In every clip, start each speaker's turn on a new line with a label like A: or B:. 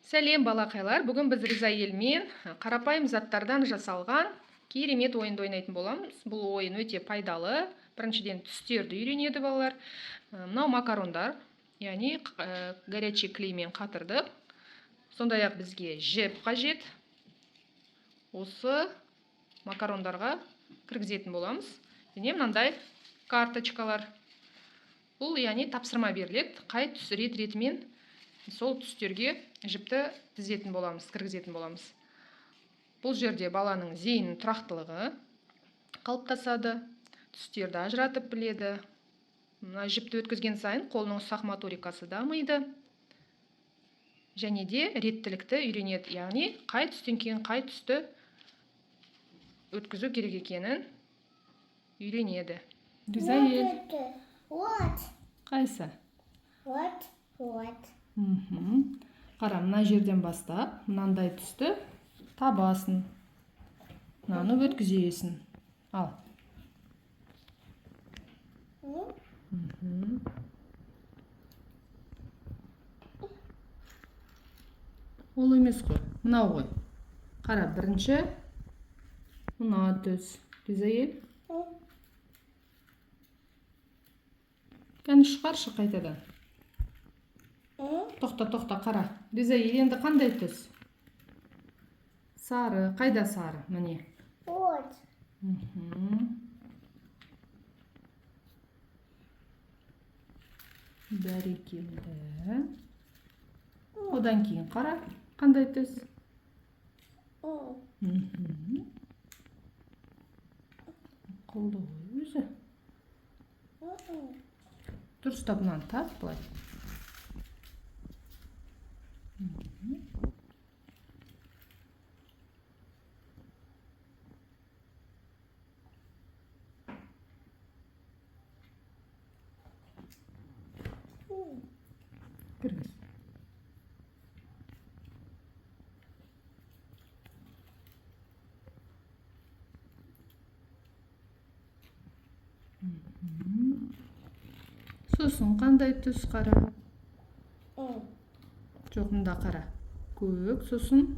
A: Сәлем, балақайлар! Бүгін біз Ризаэльмен қарапайым заттардан жасалған керемет ойынды ойнайтын боламыз. Бұл ойын өте пайдалы. Біріншіден, түстерді үйренеді балалар. Мынау макарондар, яғни горячий клеймен қатырдық. Сондай-ақ бізге жіп қажет. Осы макарондарға кіргізетін боламыз. Және мынандай карточкалар. Бұл, яғни, тапсырма беріледі. Қай түс рет-ретімен сол түстерге жіпті тізетін боламыз, кіргізетін боламыз. Бұл жерде баланың зейін тұрақтылығы қалыптасады, түстерді ажыратып біледі. Мына жіпті өткізген сайын қолының ұсақ моторикасы дамиды. Және де реттілікті үйренеді, яғни қай түстен кейін қай түсті өткізу керек екенін үйренеді. Ризаэль.
B: What?
A: Қайсы?
B: What? What?
A: Қара, мына жерден бастап мынандай түсті табасың. Мынаны өткізесің. Ал.
B: Hmm?
A: Ол емес қой, мынау ғой. Қара, бірінші мына түс. Ризаэль.
B: Hmm?
A: Кәні, шығаршы қайтадан.
B: Hmm?
A: Тоқта, тоқта, қара. Ризаэль, енді қандай түс? Сары. Қайда сары? Міне.
B: What?
A: Бәрекелді. Одан кейін қара, қандай түс?
B: Hmm.
A: Ақылды ғой өзі.
B: Hmm.
A: Дұрыстап мынаны тарт былай.
B: Hmm.
A: Кіргіз. Сосын қандай түс, қара?
B: Hmm.
A: Жоқ, мында қара. Көк, сосын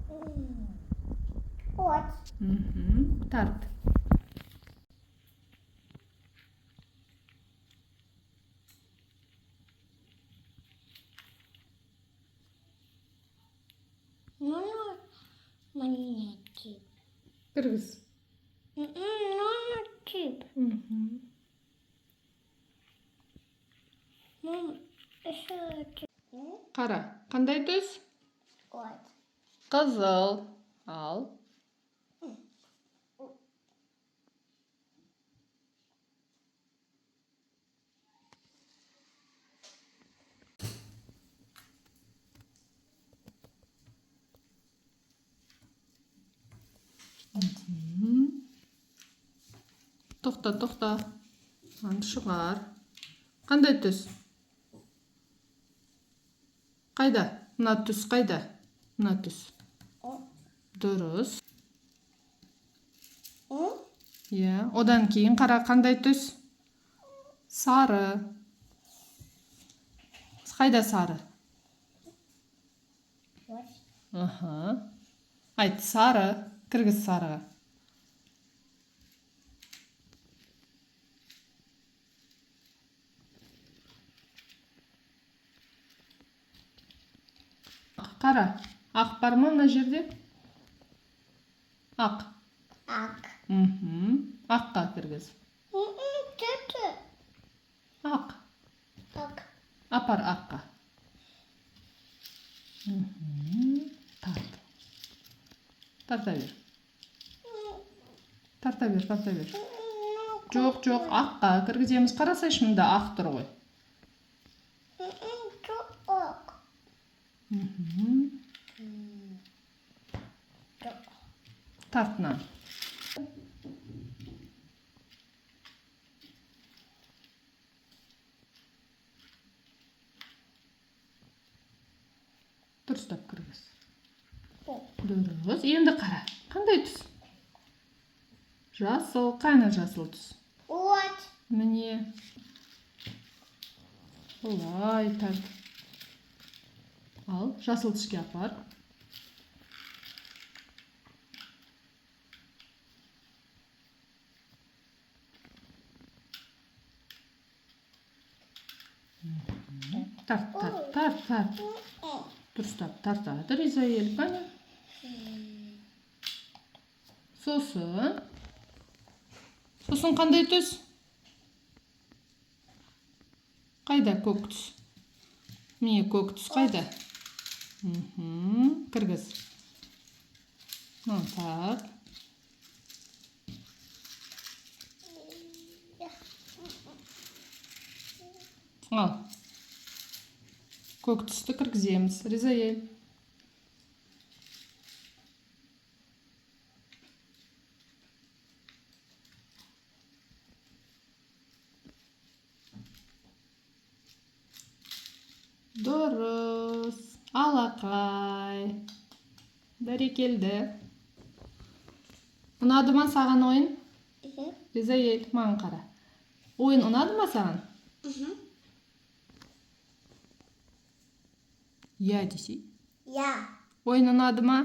B: Hmm. What?
A: Тарт.
B: No, no. Money tip.
A: Кіргіз.
B: No, no tip. No, tip. Hmm?
A: Қара, қандай түс?
B: What?
A: Қызыл. Ал. Тоқта, тоқта. Мынаны шығар. Қандай түс? Қайда? Мына түс қайда? Мына түс.
B: Hmm.
A: Дұрыс.
B: Hmm?
A: Иә. Одан кейін қара, қандай түс? Сары. Қайда сары?
B: What?
A: Аха. Айт, сары. Кіргіз сарыға. Қара, ақ бар ма мына жерде? Ақ.
B: Ақ.
A: Аққа кіргіз.
B: Hmm. Tip.
A: Ақ.
B: Ақ.
A: Апар аққа. Тарт. Тарта бер.
B: Hmm.
A: Тарта бер, тарта бер.
B: No.
A: Жоқ, жоқ, аққа кіргіземіз. Қарасайшы, мында ақ тұр ғой.
B: Hmm. Ақ.
A: Тарт мынаны. Дұрыстап кіргіз. Дұрыс. Енді қара. Қандай түс? Жасыл. Қане жасыл түс?
B: What?
A: Міне. Былай тарт. Ал, жасыл түске апар. Тарт, тарт, тарт, тарт. Дұрыстап тартады Ризаэль, қане. Сосын. Сосын қандай түс? Қайда көк түс? Міне, көк түс қайда? Кіргіз. Мынаны тарт. Ал. Көк түсті кіргіземіз. Ризаэль. Дұрыс. Алақай. Бәрекелді. Ұнады ма саған ойын? Ризаэль, маған қара. Ойын ұнады ма саған? Иә десей.
B: Иә.
A: Ойын ұнады ма?